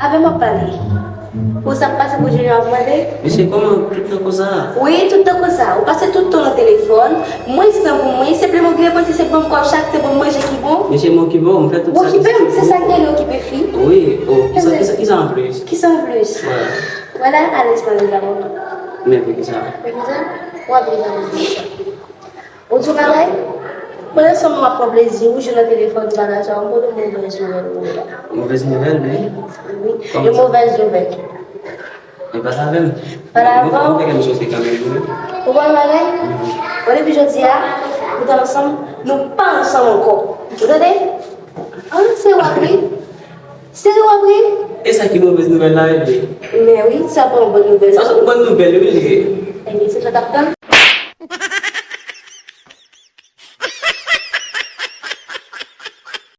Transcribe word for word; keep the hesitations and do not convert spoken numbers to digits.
Avè m w ap pale. Pou sa k pase pou Junior ap mande? Mesye, kòman tout tan konsa? Wi, tout tan konsa. Ou pase tout tan nan telefòn. Mwen, se pou mwen, se pli mwen ki reponn, se ban m kòb chak tan pou m manje ki bon. Mesye, mwen okipe w, m fè tout Ou sa. okipe m, se sa k gen lè okipe fi. Wi, oh, kisa, kisa, kisa an plis? Kisa an plis? Wè. Wala, alèz pale la bon. Men pou kisa? Pou kisa? W ap vin nan manje. Ou di w bagay? Pandan se tan m ap pran plezi, ou jwe nan telefòn, ou pa nan sa, ou pote mouvèz nouvèl ou la. Mouvèz nouvèl, men. Wi, e mouvèz nouvèl. E pale avè m. Pale avè m. Mwen fè kè m sote kanmenm, wi. Ou konn bagay? Bon, depi jodi a, nou te ansanm, nou pa ansanm ankò. Ou tande? Ah, se w ap ri. Se w ap ri. E sa ki mouvèz nouvèl la, wi. Men wi, sa pa yon bòn nouvèl. Sa se yon bòn nouvèl, wi, li ye. Ebyen, se sa t ap tann.